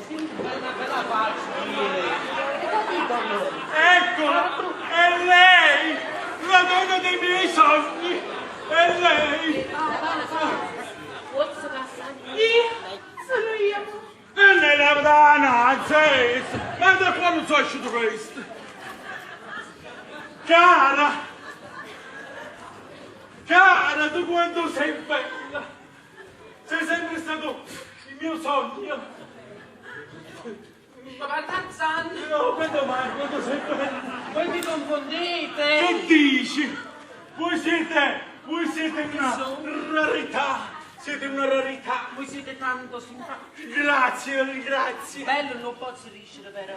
Sì, bella bella faccia. E capito allora? Eccola, è lei, la donna dei miei sogni, è lei. Forse passa. Io? Sono io. E nella dana, ma da qua non so uscito questo. Cara, cara, tu quanto sei bella. Sei sempre stato il mio sogno. Ma Tarzan, No, quando mai, quanto sei bella. voi vi confondete. Che dici? Voi siete, voi siete una rarità. Siete una rarità. Voi siete tanto simpatici. Grazie, grazie. Bello, non posso riuscire però.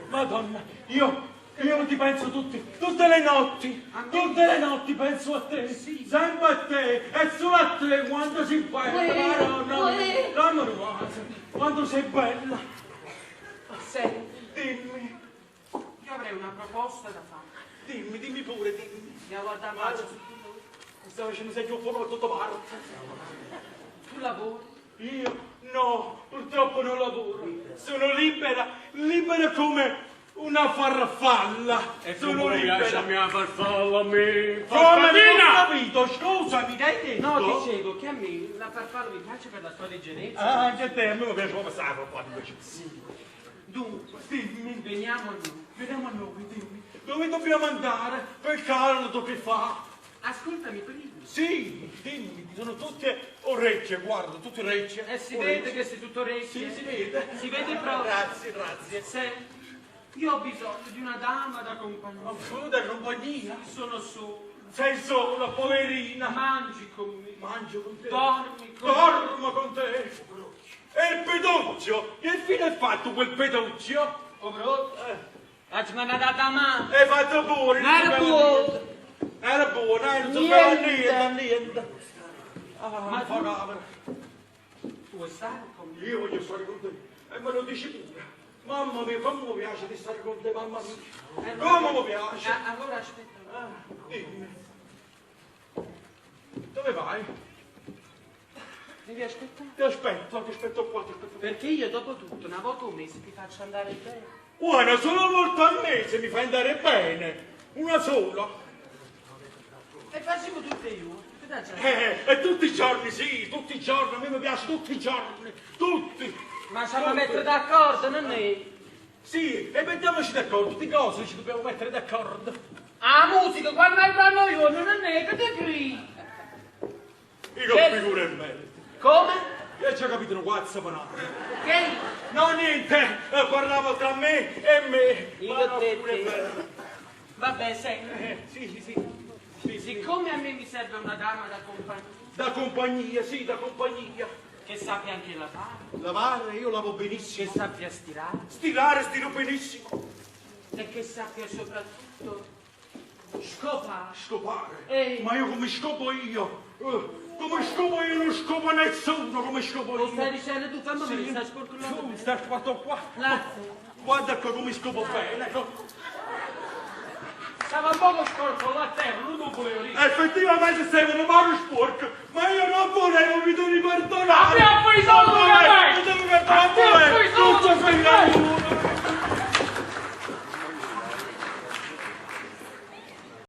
Madonna, io, io ti penso tutti, tutte le notti, tutte le notti penso a te, sempre a te e solo a te quando sei bella, Madonna, uè. dammi un bacio, quando sei bella, Senti, dimmi, io avrei una proposta da fare. dimmi, dimmi pure, dimmi. Mi guarda Guarda, mi sta facendo sentire un fuoco da tutta parte. Tu lavori? Io no, purtroppo non lavoro, sono libera, libera come una farfalla, E sono come piace libera. a mia farfalla a me? Come non ho Farfallina! capito? Scusami, che hai detto? No, dicevo che a me la farfalla mi piace per la sua leggerezza. Ah, anche a te, a me mi piace come sai qua invece. Dunque, Dimmi, veniamo a noi. vediamo a noi, dimmi. Dove dobbiamo andare? Che caldo che fa? Ascoltami prima. Sì, dimmi, sono tutte orecchie, guarda, tutte orecchie. Eh, si Orecchie. vede che sei tutto orecchie. Sì, si vede. Si vede proprio. Grazie, grazie. Senti, io ho bisogno di una dama da compagnia. Ma fu da compagnia. Sono solo. Sei sola, poverina. Mangi con me. Mangio con te. Dormi con me. Dormo con te. E il peduccio? Che fine ha fatto quel peduccio? Oh, bro. Facci mandare da mano. Hai fatto pure. Non era non sapeva buono. niente. Era buono, eh, non sapeva Niente. niente, niente. Ah, Ma fa tu- camera. Tu vuoi stare con me? Io voglio stare con te. E me lo dici pure. Mamma mia, come mi piace di stare con te, mamma mia. Eh, Come mi piace. Ah, allora aspetta. Ah, dimmi. Dove vai? Devi aspettare. Ti aspetto, ti aspetto qua, ti aspetto qua. Perché io dopo tutto, una volta un mese, ti faccio andare bene. Una sola volta al mese mi fai andare bene. Una sola. E facciamo tutte io. Che dai, già? Eh, e tutti i giorni, sì, tutti i giorni, a me mi piace tutti i giorni, tutti. Ma siamo a mettere d'accordo, non è? Sì, e mettiamoci d'accordo, di cosa ci dobbiamo mettere d'accordo? Ah, musica, quando entrano io, non è che te credi? Io Che- figura è merda. Come? Io ci ho capito una guazza panata. Che? No, niente, eh, parlavo tra me e me. Io Ma no, te- figura è te. merda. Vabbè, senti. Eh, sì, sì, sì. Sì, sì. Siccome a me mi serve una dama da compagnia, Da compagnia, sì, da compagnia. che sappia anche lavare, Lavare, io lavo che benissimo. sappia stirare Stirare, stiro benissimo. e che sappia soprattutto scopare. Scopare. Ehi. Ma io come scopo io? Eh, come scopo io non scopo nessuno, come scopo Lo io. stai dicendo tu, fammi Sì. vedere, stai sporcando. Su, sta fatto qua. Grazie. Guarda qua come scopo bene. ecco. Stava un poco sporco là a terra, non lo volevo dire. Effettivamente sei un mano sporco, ma io non volevo, mi devi perdonare. Abbiamo preso Non un volevo, Mi devi perdonare, Abbiamo volevo. preso un Tutto sei uno.